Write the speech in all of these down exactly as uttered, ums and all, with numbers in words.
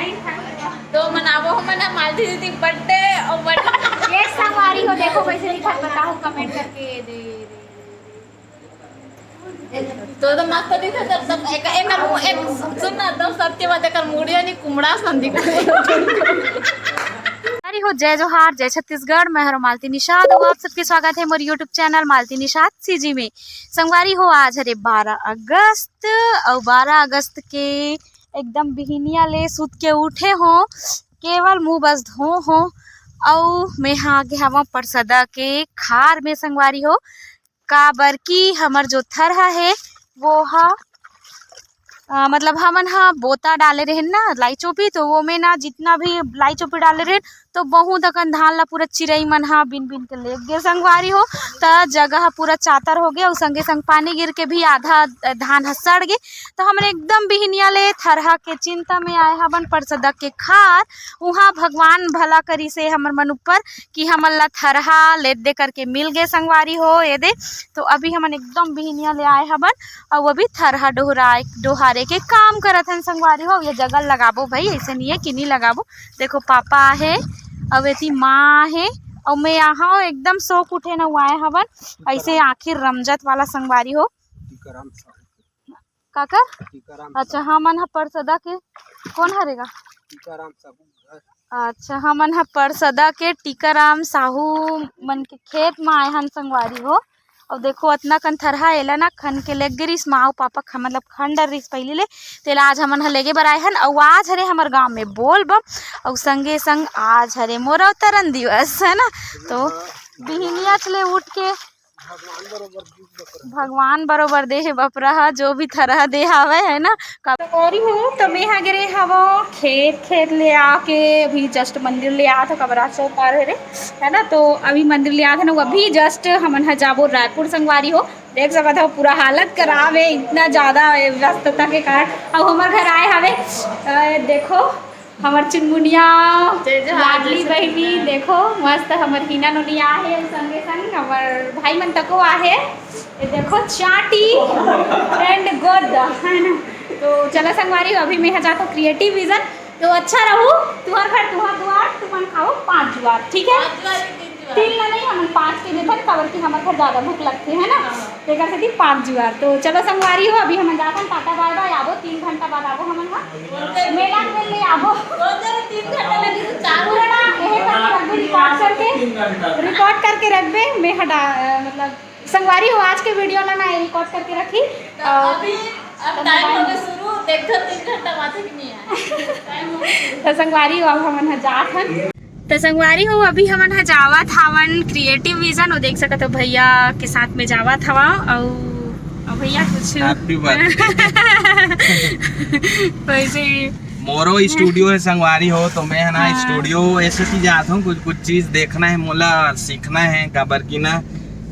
तो मनाबो हमन ह मालती दीदी बर्थडे और बर्थडे। ये संगवारी हो, देखो कैसे दिखत, बताओ कमेंट करके। दे, दे, दे। तो तो मस्त दिखत, तब एक, एक, एक, सुन ना, एकदम सत्य बात, एकर मुड़िया नहीं, कुमड़ा सन दिखत। अरे हो, जय जोहार, जय छत्तीसगढ़, मैं हरो मालती निषाद और आप सबके स्वागत है मोर YouTube channel Malti Nishad CG में। संगवारी हो, आज हरे बारह अगस्त, और बारह अगस्त के एकदम बिहिनिया ले सुत के उठे हो, केवल मुंह बस धो हो, अउ मैं हा आगे हवा परसदा के खार में संगवारी हो, काबर कि हमर जो थरहा हे वो हा, अ, मतलब हमन हा बोता डाले रहेन ना लाई चोपी, तो वो में ना जितना भी लाई चोपी डाले रहेन, तो बहुत अकन धान ला पूरा चिरई मन हा बिन बिन के लेग गे संगवारी हो। त जगह हा पूरा चातर हो गे, अउ संगे संग पानी गिर के भी आधा धान हा सड़ गे। तो हमन एकदम बिहिनिया ले थरहा के चिंता में आए हवन परसदा के खार। उहाँ भगवान भला करिसे हमर मन ऊपर कि हमन ला थरहा ले दे करके मिल गे संगवारी हो। ये दे, तो अभी हमन एकदम बिहिनिया ले आए हवन, अउ अभी थरहा डोहराए, डोहारे के काम करत हन संगवारी हो। ये जगह लगाबो भाई, ऐसे नहीं है कि नहीं लगाबो। देखो पापा आहे, अउ एती माँ आहे, अउ मैं यहाँ एकदम सोक उठे न आए हवन, ऐसे आँखी रमजत वाला संगवारी हो। टीकाराम साहू। काकर? टीकाराम अच्छा, साहू। हमन ह परसदा के कौन हरे गा? टीकाराम साहू घर। अच्छा, हमन ह परसदा के टीकाराम साहू मन के खेत म आए हन संगवारी हो। अउ देखो, अतना कन थरहा एला ना खन के लेग गे रिस, माँ अउ पापा ख-, मतलब खन डर रिस पहिली ले, तेला आज हमन ह लेगे बर आए हन। अउ आज हरे हमर गांव में बोल बम, अउ संगे संग आज हरे मोर अवतरण दिवस, है ना? तो बिहिनियाच ले उठ के भगवान बरोबर देहे बपरा ह, जो भी थरहा दे हावय, है ना? संगवारी हो, तो मैं हा गे रेहे हवं खेत, खेत ले आके अभी just मंदिर ले आत हवं, कबरा चौक पार हरे, है ना? तो अभी मंदिर ले आत हन, अभी just हमन ह जाबो रायपुर संगवारी हो। देख सकत हव, पूरा हालत खराब है, इतना ज्यादा व्यस्तता के कारण। अब हमर घर आए हवे, अ, देखो, हमर चुनमुनिया, जय जोहार, लाडली जय बहिनी, छत्तीसगढ़। देखो, मस्त हमर हीना नोनी आहे, अउ संगे संग हमर भाई मन तको आहे। ये देखो, चाटी and गोद, है ना? तो चला संगवारी, अभी मैं ह जात हूँ Creative Vision। तो अच्छा रहू, तुहर घर, तुहर दुआर, तुमन खाओ पाँच जुआर, ठीक है? पाँच जुआर के तीन जुआर। तीन ला नहीं, हमन पाँच के देथन, काबर कि हमर घर ज्यादा भूख लगथे, है ना? हाँ। तेकर सेती पाँच जुआर। तो चलो संगवारी हो, अभी हमन जाथन, टाटा बाय बाय, आबो तीन घंटा बाद आबो हमन ह। मेला में ले आबो। बोल दे रे, तीन घंटा लगे तो चार पूरा ना, घंटा। यही करके रखबे record करके, record करके रखबे, मैं हटा, अ, मतलब संगवारी हो, आज के video ला ना record करके रखी। तो अ, अभी, अब तो time हो mobile गया शुरू, देखो तीन घंटा माथे की नहीं आया। Time हो गया शुरू। तो संगवारी हो, अब हमन ह जात हन। त संगवारी हो, अभी हमन ह जावत हावन Creative Vision, अउ देख सकत हो भैया के साथ में जावत हवा, अउ, अउ भैया कुछ Happy birthday। वैसे ही मोरो studio है संगवारी हो, तो मैं है ना हाँ। Studio ऐसे ही जात हूँ, कुछ, कुछ चीज देखना है मोला, सीखना है, काबर कि ना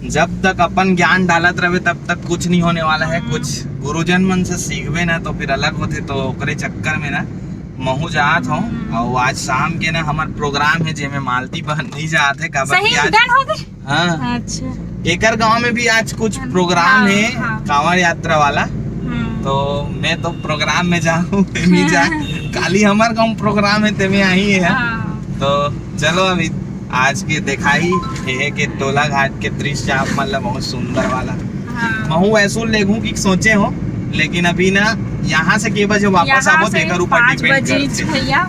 जब तक अपन ज्ञान डालत रहे तब तक कुछ नहीं होने वाला है। हाँ। कुछ गुरुजन मन से सीखबे ना तो फिर अलग होथे, तो ओकरे चक्कर में ना महू जात हूँ। हम्म। अउ आज शाम के ना हमर program है, जेमे मालती बहन नहीं जात है, काबर सही कि आज done हो गए? हाँ। अच्छा। एकर गांव में भी आज कुछ हाँ, program हाँ, है, हाँ। कांवड़ यात्रा वाला। हम्म। तो मैं तो program में जाऊँ, तेमी जा। हाँ। काली हमर गांव program है, तेमे आही है। हाँ। तो चलो अभी आज के देखाही ये है कि टोला घाट के दृश्य आप मतलब बहुत सुंदर वाला। हाँ। महू ऐसो लेगू कि सोचे हो, लेकिन अभी ना यहाँ से के बजे वापस यहाँ आबो, से तेकर ऊपर पाँच depend बजे करथे। भैया।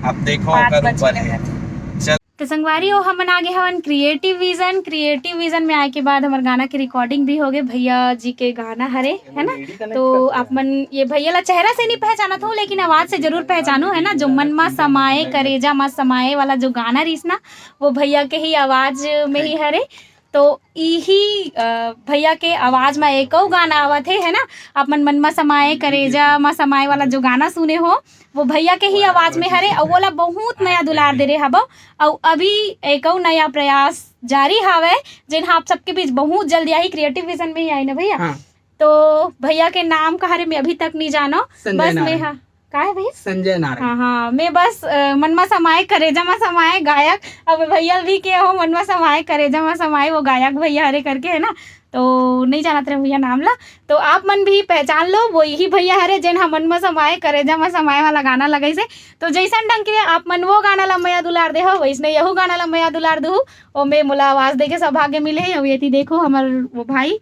अब देखो, पाँच ओकर बजे ऊपर है। लगत। चल। तो संगवारी हो, हमन आगे हवन Creative Vision। Creative Vision में आए के बाद हमर गाना के recording भी हो गए, भैया जी के गाना हरे, है ना? तो आप मन ये भैया ला चेहरा से नहीं पहचानत हो, लेकिन आवाज से जरूर पहचानो, है ना? जो मन मा समाए, करेजा मा समाए वाला जो गाना रहीस ना, वो भैया के ही आवाज में ही हरे। तो इही, अ, भैया के आवाज मा एक अउ गाना आवत हे, है ना? आप मन मन मा समाए, करेजा मा समाए वाला जो गाना सुने हो, वो भैया के ही आवाज में हरे, अउ ओला बहुत नया दुलार दे रहे हबो। अउ अभी एक अउ नया प्रयास जारी हावय, जेन ह आप सबके बीच बहुत जल्दी आही, Creative Vision में ही आई ना भैया? हाँ। तो भैया के नाम का हरे मैं अभी तक नहीं जानो, संजय बस मैं नारायण। हा का हे भैया? संजय नारायण। हाँ, हाँ, मैं बस, अ, मन मा समाए, करेजा मा समाए गायक। अब भैया भी के हो, मन मा समाए, करेजा मा समाए, वो गायक भैया हरे करके, है ना? तो नहीं जानत रहे भैया नाम ला, तो आप मन भी पहचान लो, वो यही भैया हरे, जेन हा मन मा समाए, करेजा मा समाए वाला गाना लगाइस हे। तो जैसन ढंग के आप मन वो गाना ला मया दुलार दे हो, वैसने यहू गाना ला मया दुलार दू। ओमे मोला आवाज दे के सौभाग्य मिले हे। अउ एती देखो हमर वो भाई,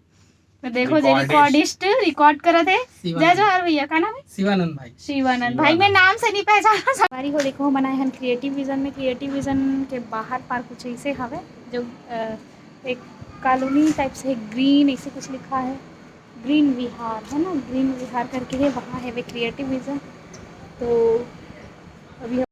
तो देखो जे recordist। Recordist record करत हे। शिवानंद। जय जोहार भैया, का नाम हे? शिवानंद भाई। शिवानंद भाई, शिवानंद। मैं नाम से नहीं पहचाना। संगवारी हो, देखो, हमन आए हन Creative Vision में। Creative Vision के बाहर पार कुछ ऐसे हवे, जो, अ, एक कॉलोनी type से green ऐसे कुछ लिखा है, ग्रीन विहार है ना, ग्रीन विहार करके है, वहाँ है वे Creative Vision। तो अभी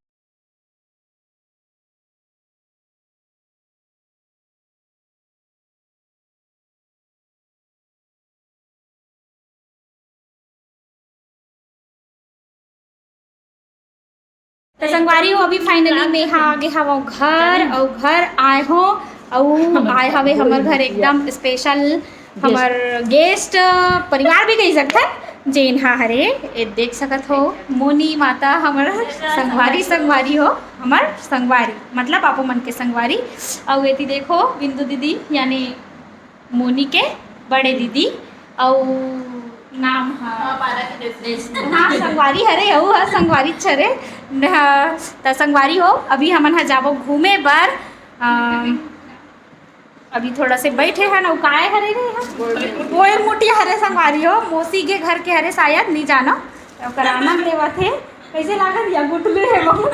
तो संगवारी हो, अभी finally मैं हा आगे हवं घर, अउ घर आए हो, अउ आए हवे हमर घर एकदम special, हमर guest परिवार भी कह सकथन, जेन हा हरे, ए देख सकत हो, मोनी माता हमर संगवारी, संगवारी हो, हमर संगवारी, मतलब आपो मन के संगवारी। अउ एती देखो बिंदु दीदी, यानी मोनी के बड़े दीदी, अउ नाम ह, हाँ, पारा के देश। हाँ, संगवारी हरे, अउ ह संगवारी हरे। न, त संगवारी हो, अभी हमन ह जाबो घूमे बर। अ, अभी थोड़ा से बैठे हन, अउ काय हरे रे, बोइर मुटिया हरे संगवारी हो, मौसी के घर के हरे शायद, नहीं जानो। ओकर आनंद लेवत हे। कैसे लागत या गुठलू हे बहुत?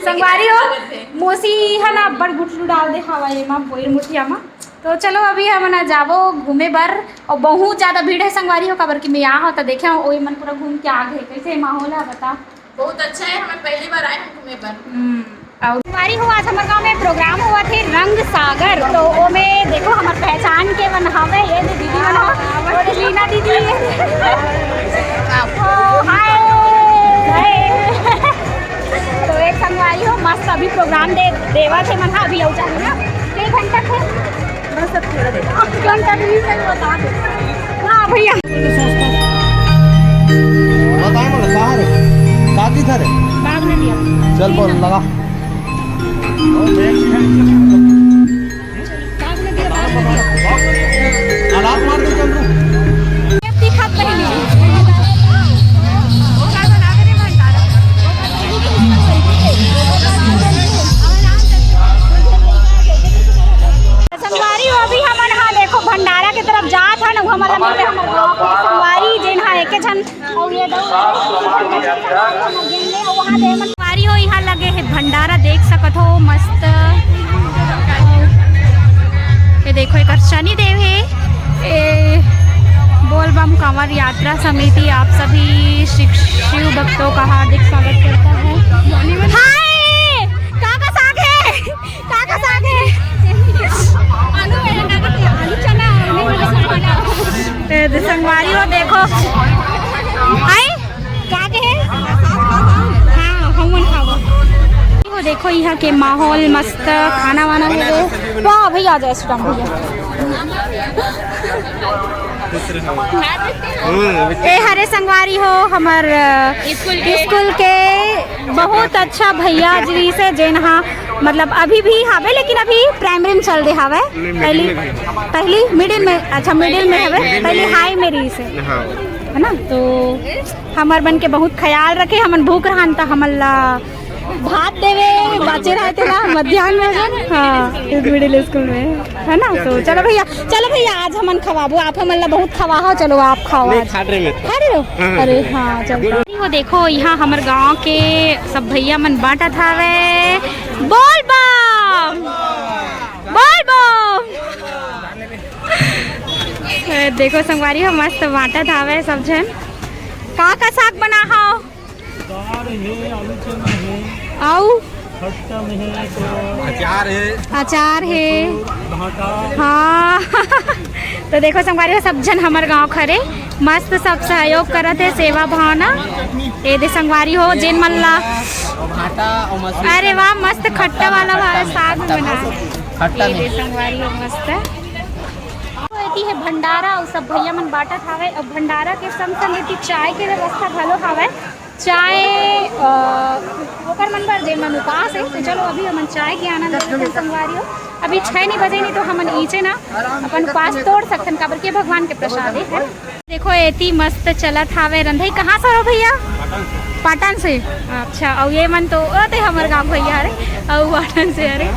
संगवारी हो, मौसी ह ना बड़ गुठलू डाल दे हवा एमा, बोइर मुठिया मा। तो चलो अभी हमन ह जाबो घूमे बर, अउ बहुत ज्यादा भीड़ हे संगवारी हो, काबर कि मैं आ हो त देखे हो, ओई मन पूरा घूम के आ गए। कैसे माहौल है बता? बहुत अच्छा है, हमन पहली बार आए हैं घूमे बर। हम्म। अउ संगवारी हो, आज हमर गांव में program होवत हे रंग सागर, तो ओमे देखो हमर पहचान के मन हवे, ये दे दीदी मन हो, और लीना दीदी। ओ, हाय। हाय। तो एक संगवारी हो, मस्त अभी program दे, देवत हे मन हा, अभी अउ जाने ना, एक घंटा थे। बस अब थोड़ा देर। घंटा भी नहीं सही बता दे। हाँ भैया। बताए मला, कहाँ रे? का किधर है? बाग नदिया। चल बोल, लगा। बाग नदिया, बाग नदिया। अलाप मार दे चंद्रू। ये दिखत नहीं। संगवारी हो, अभी हमन हा देखो भंडारा के तरफ जात हन, अउ हमर लगे हमर गाँव के संगवारी जेन हा एके झन, अउ ये दो संगवारी हो, यहाँ लगे हे भंडारा, देख सकत हो मस्त। ये देखो एक शनि देव हे, ए, बोलबम कांवर यात्रा समिति आप सभी शिव, शिव भक्तों का हार्दिक स्वागत करता है। हाय, का का साग है? का का साग है? आलू है, आलू चना है। ए, दे संगवारी हो, देखो। आई, का के है? हाँ, हमन खाबो। हो, देखो, यहाँ के माहौल मस्त, खाना वाना है। वाह, भैया, आ जाए, सुदाम भैया। ए हरे संगवारी हो, हमर, अ, स्कूल के बहुत अच्छा भैया जी से, जेन हा, मतलब, अभी भी हावे, लेकिन अभी प्राइमरी में चल दे हावे। पहली, पहली मिडिल में, अच्छा, मिडिल में हवे, पहली हाई में रहिसे, हाँ। है ना? तो हमर मन के बहुत ख्याल रखे, हमन भूख रहन त हमन ला भात देवे, बाचे रहे तेला, मध्यान्ह भोजन, हाँ, मिडिल स्कूल में, है ना? तो चलो भैया, चलो भैया, आज हमन खवाबो, आप हमन ला बहुत खवाहो, चलो आप खाओ नहीं, आज। खा रहे मैं तो। खा रहे हो? हाँ, हाँ, अरे हाँ। हाँ, चल। वो देखो, यहाँ हमर गांव के सब भैया मन बांटत हावे। बोल बम, बोल बम। ए, देखो संगवारी हो, मस्त बांटत हावे सब झन। का का साग बना हो? दाल है, आलू चना है, आऊ? खट्टा में है तो अचार है। अचार है। भाटा। हाँ। तो देखो संगवारी हो, सब झन हमर गांव खरे मस्त सब सहयोग करत हे, सेवा भावना। ए दे संगवारी हो, जेन मन ला भाटा और मसूर अरे वाह, मस्त खट्टा वाला भाटा में, साग खट्टा बना मसूर, है। खट्टा ये दे में। संगवारी हो, मस्त। तो एती है भंडारा, और सब भैया मन बांटत हावय, और भंडारा के संग संग एती चाय के व्यवस्था घलो हावय। चाय, अ, ओकर मन बर जेन मन उपास हे, तो चलो अभी हमन चाय के आनंद लेथन संगवारी हो। अभी छह नहीं बजे, नहीं तो हमन इचे ना अपन उपास तोड़ सकथन, काबर के भगवान के प्रसाद हे, है ना? देखो एती मस्त चलत हावे रंधई। कहाँ से हो भैया? पाटन से। अच्छा, अउ ये मन तो ओ ते हमर गाँव भैया हरे, अउ पाटन से हरे।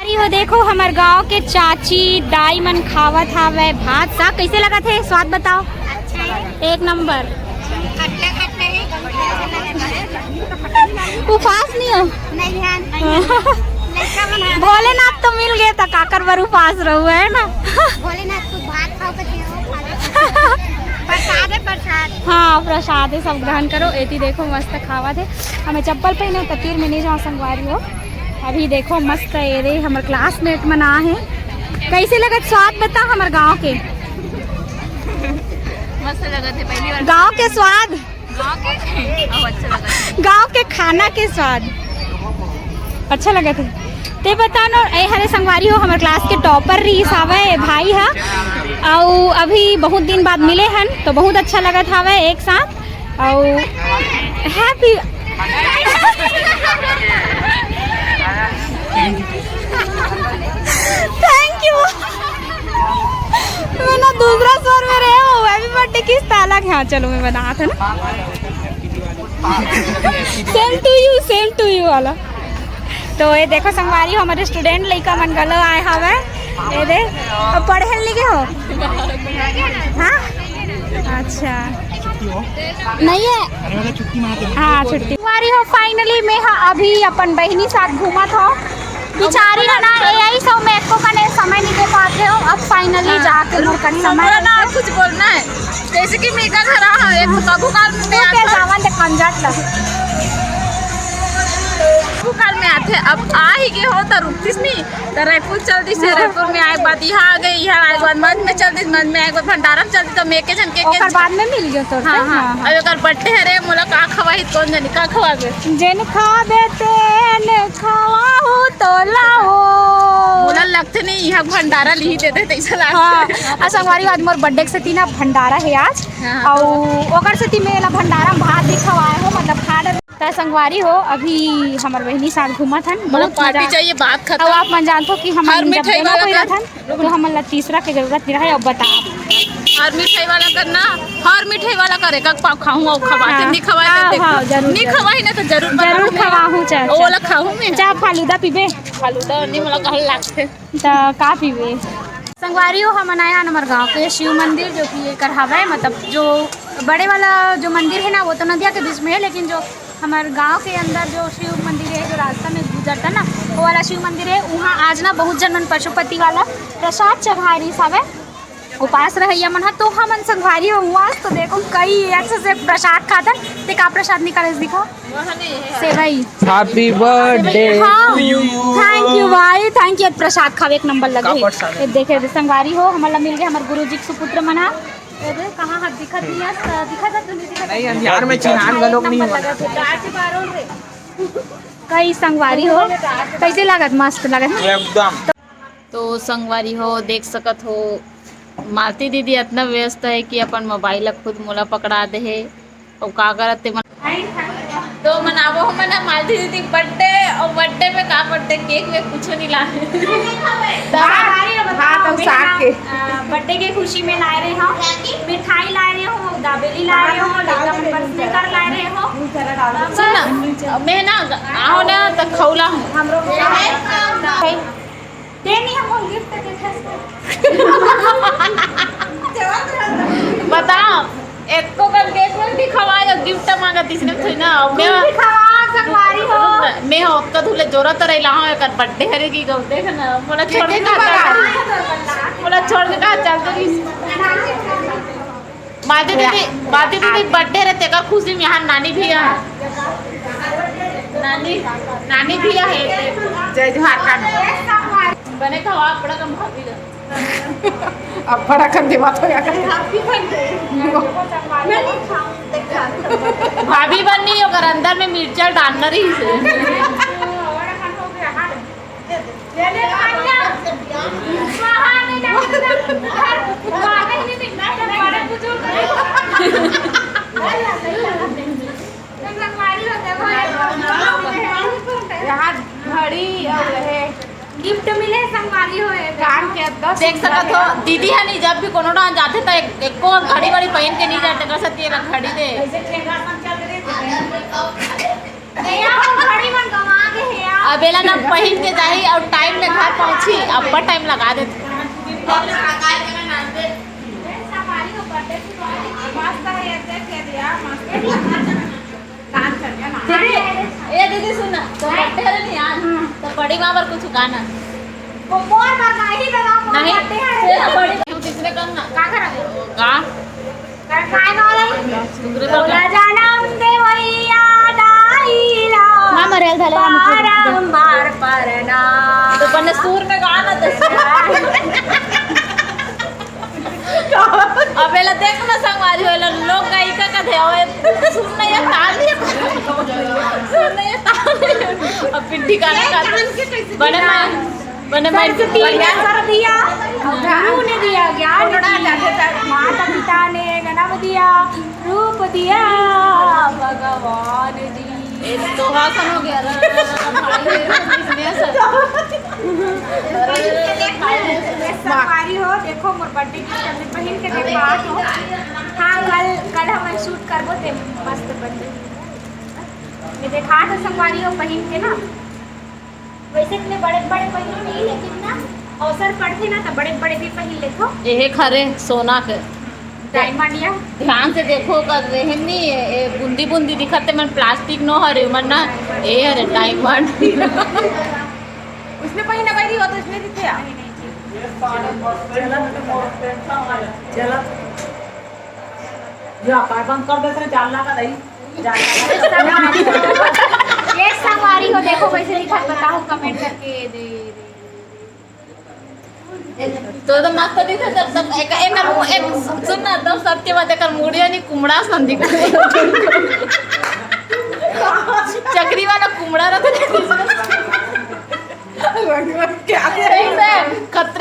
अरे हो देखो हमर गांव के चाची दाई मन खावत हावय भात साग। कैसे लगत हे? स्वाद बताओ। अच्छा है। एक नंबर। खट्टा खट्टा है, कम खट्टा लगा है। उपास नहीं हो? नहीं है, नहीं है। लड़का बना भोलेनाथ तो मिल गए त काकर बर उपास रहू, है ना? भोलेनाथ को भात खाओ तो खा लो। प्रसाद है, प्रसाद। हाँ, प्रसाद है, सब ग्रहण करो। एती देखो मस्त खावत हे। हमें चप्पल पहने तो तीर में नहीं जाओ संगवारी हो। अभी देखो मस्त एरे हमर classmate मन आ हे। कैसे लगत स्वाद बता हमर गांव के? मस्त लगत हे, पहली बार। गांव के स्वाद। गांव के? अउ अच्छा लगत हे। गांव के खाना के स्वाद अच्छा लगत हे। ते बता न, ए हरे संगवारी हो, हमर class के topper रहीस हावय भाई हा, अउ अभी बहुत दिन बाद मिले हन तो बहुत अच्छा लगत हावय एक साथ। अउ happy। Thank you। मैं ना दूसरा स्वर में रहे हो, happy birthday किस ताला के? हाँ, चलो मैं बना था ना। Same to you, same to you वाला। तो ये देखो संगवारी हो, हमर student लइका मन घलो आए हवय। ये दे, अब पढ़े ल नहीं गे हो? हाँ? अच्छा। छुट्टी हो? नहीं है। अरे मतलब छुट्टी मार दे। हाँ, छुट्टी। संगवारी हो, finally मैं हा अभी अपन बहिनी साथ घूमत हो। बिचारी हो ना, ए आई सो मैं एको कने समय नहीं दे पाते हो। अब finally हाँ। जाके मोर कन समय ना कुछ बोलना है। जैसे कि मेघा घर आ, एक तो कभू काल में तू के आथे। जावन दे कंजट ल। कभू काल में आथे, अब आ ही गे हो तो रुकतीस नहीं, तो रायपुर चल दिस हे। रायपुर में आए के बाद यहाँ आ गए, यहाँ आए के बाद मंच में चल दिस, मंच में आए के बाद भंडारा में चल दिस, तो मैं के झन के, के ओकर झन। बाद में मिल गयो तोर से। हाँ, हाँ। हाँ, हाँ। अब एकर birthday हरे, मोला का खवाही, कौन जानी का खवाबे। जेन खाबे तेन खवाहू तोला हो। मोला लगथे नहीं, यहाँ भंडारा लिही देते, तैसा लागथे। हाँ, आ संगवारी हो, आज मोर birthday के सेती ना भंडारा हे आज। हाँ, हाँ। अउ ओकर सेती मैं एला भंडारा में भात भी खवाए हो, मतलब खा डरे। त संगवारी हो, अभी हमर बहिनी साथ घूमत हन, मतलब बहुत मजा। Party चाहिए, बात खत्म। अउ आप मन जानथो कि हमन हर जब मिठाई दोनों वाला कोई कर, रहथन, तो हमन ला तीसरा के जरूरत नहीं रहे। अब बता। हर मिठाई वाला कर ना, हर मिठाई वाला कर एक एक पाव खाहूँ, अउ खवाते हाँ। नहीं खवाए तो हाँ, देखो। हाँ, जरूर, नहीं जरूर। खवाही ना तो जरूर जरूर बताहूँ मैं। खवाहूँ, चाचा। ओ वाला खाहूँ मैं। चाह फालूदा पीबे? फालूदा नहीं, मोला कहल लागथे। त का पीबे? संगवारी हो, हमन आए हन हमर गाँव के शिव मंदिर, जो कि एकर हवय, मतलब जो बड़े वाला जो मंदिर है ना, वो तो नदिया के बीच में है, लेकिन जो हमर गाँव के अंदर जो शिव मंदिर है, जो रास्ता में गुजरता ना, वो वाला शिव मंदिर है। वहाँ आज ना बहुत जन मन पशुपति वाला प्रसाद चढ़ाए रहिस हवय, उपास रहइया मन ह। तो हमन संगवारी हो आज तो देखो कई एक से, से प्रसाद खातन। ते का प्रसाद निकाले दिखा? सेवई। Happy birthday हाँ। To you। Thank you भाई, thank you। प्रसाद खावे एक नंबर लगे का हे। प्रसाद? ये देखे संगवारी हो, हमन ला मिल गए हमर गुरुजी के सुपुत्र मन ह। ये दे, कहाँ हाथ दिखत नहीं है, दिखत है तो नहीं दिखत? नहीं, अंधियार में चिन्हान घलोक नहीं होना। कई संगवारी हो, कैसे लागत? मस्त लागत ना? एकदम। तो संगवारी हो, देख सकत हो, मालती दीदी अतना व्यस्त हे कि अपन mobile ला खुद मोला पकड़ा दे हे। अउ का करत ते मन, तो मनाबो हमन ह मालती दीदी के birthday, अउ birthday में का birthday cake वेक कुछो नहीं लाए। भात, भात अउ साग के। अ, birthday के खुशी में लाए रहे हो, मिठाई लाए रहे हो, दाबेली लाए रहे हो, लड़का मन बर sneaker लाए रहे हो। सुन ना, मैं ना, आओ ना, तो खौला हूँ। हमरो को ते नहीं हमको gift देते। बताओ, एको कन cake में भी खवाए, gift मांगा, तीसरे में थोड़ी ना। मैं भी खवा सकवारी हो। मैं हो, ओतका धुले जोरा तो रही लाऊं, एकर birthday हरे की गौ, देख ना, मोला छोड़ के कहाँ चल रही? मोला छोड़ के कहाँ चल रही? मालती दीदी, मालती दीदी birthday रहे, तेकर खुशी में यहाँ नानी भी है। नानी, नानी भी है। जय झारखंड। बने खवा, बड़ा कम भाभी रहे। अब बड़ा कन दिमाग हो गया। भाभी बननी, अगर अंदर में मिर्चा डालना रही से। यहाँ घड़ी और रहे। गिफ्ट मिले संगवारी हो। कान के दस देख सकत हो, दीदी ह नहीं, जब भी कोनो डाहर जाथे त एक, एको घड़ी वड़ी पहिन के नहीं जाथे, तेकर सेती एला घड़ी दे। भैया, वो घड़ी मन गवा गे हे यार। अब एला ना पहिन के जाही और टाइम ले घर पहुंची, अब्बड़ टाइम लगा देथे। मस्त हे, देख ले दिया, मस्त। दीदी, ए दीदी सुन ना, तो बर्थडे हरे नहीं आज, तो बड़ी माँ बर कुछ गाना। वो मोर बर गाही ना, मोर नहीं, बर्थडे हरे। तेरा बड़ी तू किसने करना? का करा? का? का खाए वाला है? सुगरे का तोला जनम देवैया दाई ला। माँ मरेल धले हम बारंबार परना। तो बने सुर में गाना तो। अब एला देख ना संगवारी हो, एला लोक गायिका का ध्याव है। सुन ना ये ताल, सुन ना ये ताल। अब पिट्ठी गाना गा। बने मैं, बने मैं सरस्वती ने सर दिया, गुरु ने दिया ज्ञान, माता पिता ने जन्म दिया, रूप दिया भगवान जी। ए, तो भाषण हो गया। संगवारी हो, देखो मोर बर्थडे गिफ्ट हमने पहिन के देखो आज हो। हाँ, कल, कल हम शूट करबो ते मस्त बर्थडे। ये देखा तो संगवारी हो पहिन के ना, वैसे इतने बड़े बड़े पहिनो नहीं, लेकिन ना अवसर पड़थे ना तो बड़े बड़े भी पहिन लेथो। एहे खरे सोना के। डायमंड या? ध्यान से देखो, कर रहे नहीं, ए, ए, बूंदी बूंदी दिखत हे, मन प्लास्टिक नो हरे, मन ना, ए हरे डायमंड। उसने पहिना बैठी हो तो इसमें दिखे यार। चला, चला। या, कार बंद कर दे, तेरे जान लगा नहीं। जान लगा। ये संगवारी हो, देखो कैसे दिखत, बताओ कमेंट करके। दे, दे। तो, तो मस्त दिखे, तब, तब एक, एक, एक, सुन ना, तब सत्य बात, एकर मुड़िया नहीं, कुमड़ा सन दिखे। चकरी वाला कुमड़ा रहता। क्या? सही में, खत-,